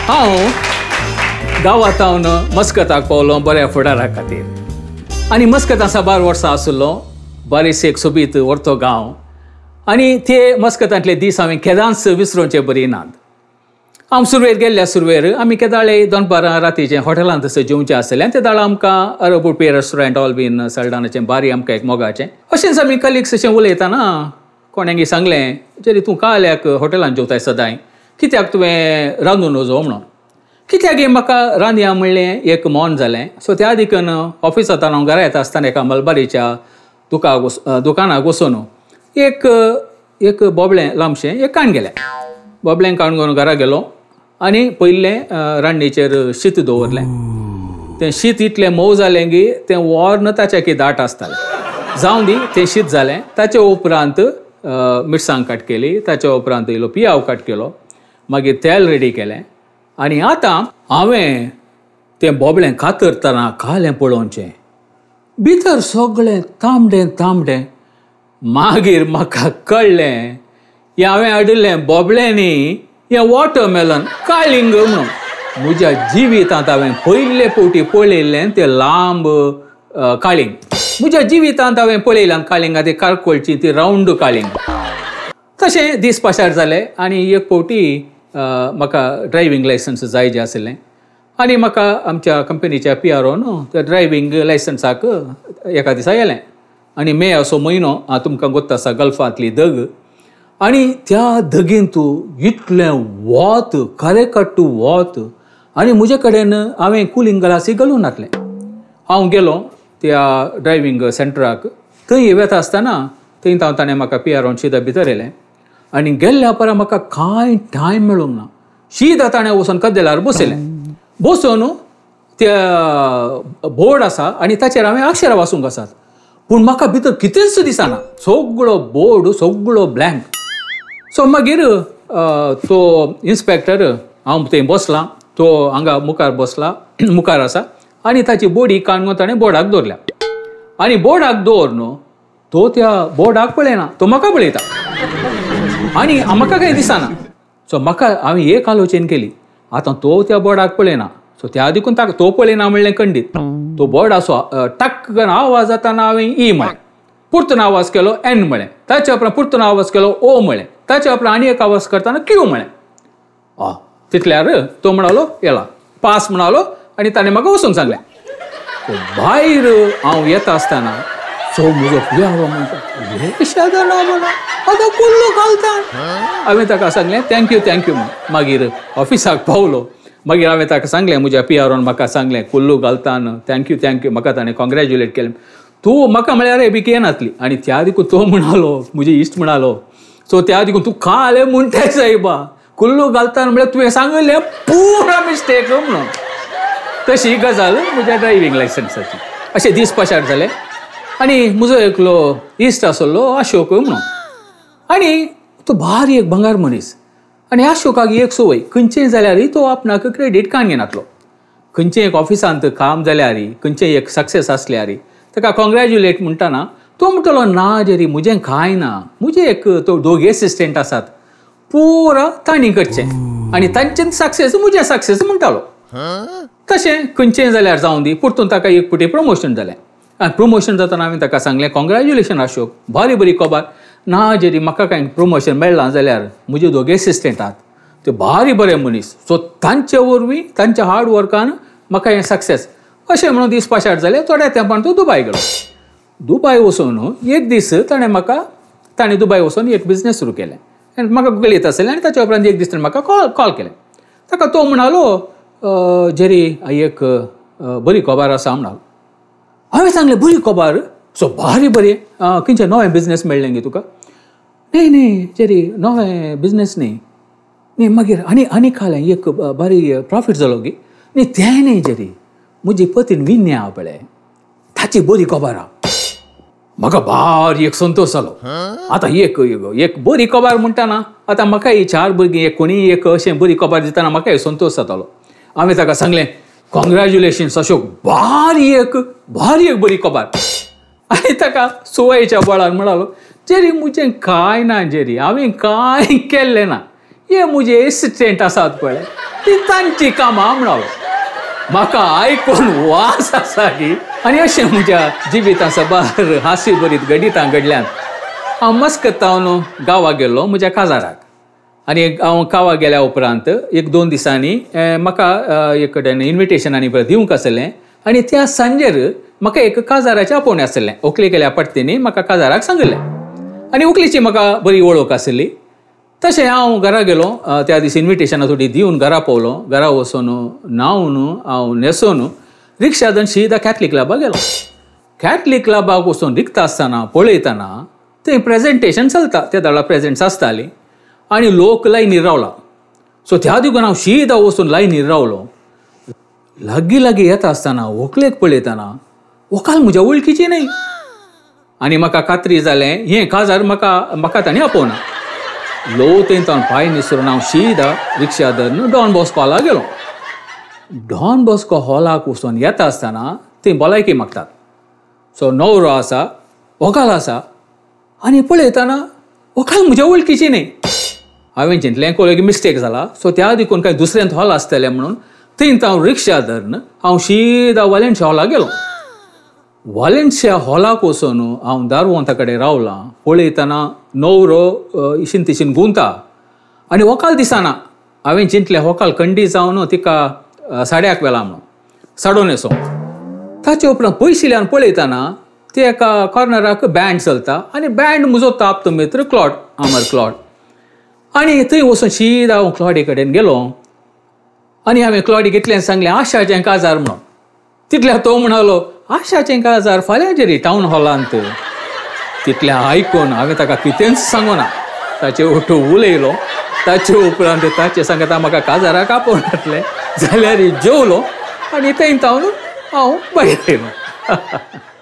हांव गांवांत मस्कताक पावलो बऱ्या फुडारा खातीर आनी मस्कतां साबार वर्सां आशिल्लो. बारीस एक सोबीत व्हरतो गांव आनी ते मस्कतांतले दीस हांवें केदांच विसरोवचे बरी नात. हांव सुरवेर गेल्ल्या सुरवेर आमी केदाळे दनपारां रातीचें हॉटेलांत थंयसर जेवचें आसलें आनी ते दाळ आमकां अरब उडपी रेस्टॉरंट ऑल बीन सल्डानाचें बारी आमकां एक मोगाचें. अशेंच आमी कलिग्स अशें उलयतना कोणेंगी सांगलें, जेरी तूं काल्याक हॉटेलांत जेवताय सदांय, कित्याक तुवें रांदून वचो म्हणून. कित्याक म्हाका रांदया म्हणलें एक मन जालें. सो त्या देखून ऑफिसांत हांव घरा येता आसतना एका मलबारीच्या दुकानाक वचून एक एक बोबळें लांबशें एक काण गेलें. बोबळें काण घेवन घरा गेलो आनी पयलें रांदणीचेर शीत दवरलें. तें शीत इतलें मोव जालें की तें वोर्न ताच्या की दाट आसतालें. जावं दी, तें शीत जालें. ताचे उपरांत मिरसांग काट केली, ताच्या उपरांत इल्लो पियाव काट केलो, मागीर तेल रेडी केलें आनी आतां हांवें तें बोबळें कातरतना कालें पळोवचें, भितर सगळें तांबडें तांबडें. मागीर म्हाका कळ्ळें हें हांवें हाडिल्लें बोबळें न्ही, हें वॉटरमेलन काळिंग म्हणून. म्हज्या जिवितांत हांवें पयले फावटी पळयल्लें तें लांब काळिंग. म्हज्या जिवितांत हांवें पळयलां काळिंगां ती कारकोळची ती रावंड काळिंग. तशें दीस पाशार जाले आनी एक फावटी म्हाका ड्रायव्हींग लायसन्स जाय जें आशिल्लें आनी म्हाका आमच्या कंपनीच्या पी आर ओन त्या ड्रायव्हींग लायसन्साक एका दिसा येलें. आनी मे असो म्हयनो तुमकां गोत्त आसा गल्फांतली दग आनी त्या दगींत इतलें वत, करेकट्टू वत आनी म्हजे कडेन हांवें कुलींग ग्लासी घालूंक नासलें. हांव गेलो त्या ड्रायव्हींग सेंटराक. थंय वता आसतना थंय हांव ताणें म्हाका पी आर ओन शिदा भितर येयलें आनी गेल्ल्या परा म्हाका कांय टायम मेळूंक ना. शिदा ताणें वचून कदेलार बसयलें. बसून त्या बोर्ड आसा आनी ताचेर हांवें अक्षरां वाचूंक आसात, पूण म्हाका भितर कितेंच दिसना, सगळो बोर्ड सगळो ब्लँक. सो मागीर तो इन्स्पेक्टर, हांव थंय बसलां, तो हांगा मुखार बसला, मुखार आसा आनी ताची बोडी काडून ताणें बोर्डाक दवरल्या आनी बोर्डाक दवरून तो त्या बोर्डाक पळयना, तो म्हाका पळयता आनी म्हाका कांय दिसना. सो म्हाका हांवें एक आलोचन केली, आतां तो त्या बोर्डाक पळयना, सो त्या देखून ताका तो पळयना म्हणलें खंडीत. तो बोर्डाचो टक्क करून आवाज जाताना हांवें ई म्हळें, परतून आवाज केलो एन म्हळें, ताच्या उपरांत परतून आवाज केलो ओ म्हळें, ताच्या उपरांत आनी एक आवाज करतना क्यू म्हळें. तितल्यार तो म्हणालो येला पास म्हणालो आनी ताणें म्हाका वचूंक सांगलें. भायर हांव येता आसतना सो म्हजो पियारो म्हणटा, आतां कुल्लू घालता. हांवें ताका सांगलें thank you thank you म्हण. मागीर ऑफिसाक पावलो, मागीर हांवें ताका सांगलें म्हज्या पियारोन म्हाका सांगलें Kullu घालतान thank you thank you, म्हाका ताणें कॉंग्रेच्युलेट केलें. तूं म्हाका म्हळ्यार अरेबीक येनासली आनी त्या देखून तो म्हणालो, म्हजे इश्ट म्हणालो, सो त्या देखून तूं कालें म्हणटाय सायबा, कुल्लू घालतान म्हळ्यार तुवें सांगिल्लें पुरा मिस्टेक म्हणून. तशी गजाल म्हज्या ड्रायव्हींग लायसन्साची. अशे दीस पाशार जाले आनी म्हजो एकलो इश्ट आसलो अशोक म्हणून आनी तो भारी एक भंगार मनीस आनी अशोकाक एक संवय, खंयचेय जाल्यारय तो आपणाक क्रेडीट काण घेनातलो. खंयचेय एक ऑफिसांत काम जाल्यारय, खंयचेय एक सक्सेस आसल्यारय ताका कॉंग्रेच्युलेट म्हणटना तो म्हणटलो, ना जेरी म्हजें कांय ना, म्हजे एक तो दोग एसिस्टंट आसात पुरा तांणी करचें आनी तांचें सक्सेस म्हजें सक्सेस म्हणटालो. तशें खंयचेय जाल्यार जावं दी, परतून ताका एक फावटी प्रमोशन जालें आनी प्रमोशन जातना हांवें ताका सांगलें कॉंग्रेच्युलेशन अशोक, बरी बरी खबर. ना जेरी म्हाका कांय प्रमोशन मेळ्ळां जाल्यार म्हजे दोग एसिस्टंट आहात ते भारी बरे मनीस, सो तांचे वरवीं तांच्या हार्ड वर्कान म्हाका हें सक्सेस. अशें म्हणून दीस पाशार जाले. थोड्या तेंपान तो दुबाय गेलो. दुबाय वचून एक दीस ताणें म्हाका, ताणें दुबाय वचून एक बिजनेस सुरू केलें आनी म्हाका गळयत आसलें आनी ताच्या उपरांत एक दीस ताणें म्हाका कॉल केलें. ताका तो म्हणालो, जेरी एक बरी खबर आसा म्हणालो. हांवें सांगलें बरी खबर, सो भारी बरी, खंयचें नवें बिजनेस मेळ्ळें गे तुका? न्ही न्ही जेरी नवें बिजनेस न्ही न्ही. मागीर आनी आनी खालें एक बारी प्रॉफीट जालो गी? न्ही तें न्ही जेरी, म्हजी पतीन विन्या पळय ताची बरी खबर आहा. म्हाका भारी एक संतोश जालो. आतां एक एक बरी खबर म्हणटाना आतां म्हाका ही चार भुरगीं एक कोणीय एक अशें बरी खबर दितना म्हाका संतोश जातालो. हांवें ताका सांगलें कॉंग्रेच्युलेशन्स अशोक, भारी एक बरी खबर. आनी ताका सुवायेच्या बळार म्हणालो, जेरी म्हजें कांय ना जेरी, हांवें कांय केल्लें ना, हे म्हजे एसिस्टंट आसात पळय ती तांची कामां म्हणालो. म्हाका आयकून वास आसा की. आनी अशें म्हज्या जिविता साबार हांसी बरीत घडितां घडल्यान. हांव मस्कतावन गांवाक गेल्लो म्हज्या काजाराक. आनी हांव गांवाक गेल्या उपरांत एक दोन दिसांनी म्हाका एक कडेन इन्विटेशन आनी दिवंक आसलें. आनी त्या सांजेर म्हाका एक काजाराचें आपोवणें आसलें. व्हंकले गेल्या पडतीनी म्हाका काजाराक सांगिल्लें आनी व्हंकलेची म्हाका बरी वळख आसली. तशें हांव घरा गेलो त्या दीस इन्विटेशनां थोडी दिवन घरा पावलो. घरा वचून न्हांवन हांव न्हेसून रिक्षा धरून सीधा कॅथलीक क्लबाक गेलो. कॅथलीक क्लबाक वचून रिकता आसतना पळयतना थंय प्रेजेंटेशन चलता. त्या दळा प्रेजेंट्स आसताली आनी लोक लायनीर रावला. सो त्या देखून हांव सीधा वचून लायनीर रावलो. लागीं लागीं येता आसतना व्हंकलेक पळयतना व्हंकल म्हज्या वळखीची न्हय. आनी म्हाका खात्री जालें हें काजार म्हाका म्हाका ताणें आपोवना. लो थंय ताण पांय निसरून हांव सीधा रिक्षा धरून डॉन बॉस्को हॉलाक गेलो. डॉन बॉस्को हॉलाक वचून येता आसतना थंय भलायकी मागतात. सो न्हवरो आसा, व्हंकल आसा आनी पळयतना व्हंकल म्हज्या वळखीची न्हय. हांवें चिंतलें कोण मिस्टेक जाला. सो त्या देखून कांय दुसऱ्यांत हॉल आसतलें म्हणून थंय हांव रिक्षा धरून हांव सीधा वालेन्शिया हॉलाक गेलो. वालेन्शिया हॉलाक वचून हांव दारवंता कडेन रावलां. पळयतना न्हवरो इशीन तिशीन गुंता आनी व्हंकल दिसना. हांवें चिंतलें व्हंकल कंडी जावन तिका साड्याक व्हेला म्हणून साडो न्हेसो. ताचे उपरांत पयशिल्ल्यान पळयतना ते एका कॉर्नराक बँड चलता आनी बँड म्हजो ताप्त मित्र क्लॉड, अमर क्लॉड. आनी थंय वचून सीधा हांव क्लॉडी कडेन गेलो आनी हांवें क्लॉडीक इतलें सांगलें आशाचें काजार म्हणून. तितल्या तो म्हणालो आशाचें काजार फाल्यां जेरी टावन हॉलांत. तितलें आयकून हांवें ताका कितेंच सांगूना. ताचे ओटो उलयलो. ताचे उपरांत ताचे सांगता म्हाका काजाराक आपोवन घातलें जाल्यार जेवलो आनी थंय तावन हांव भायर आयलो.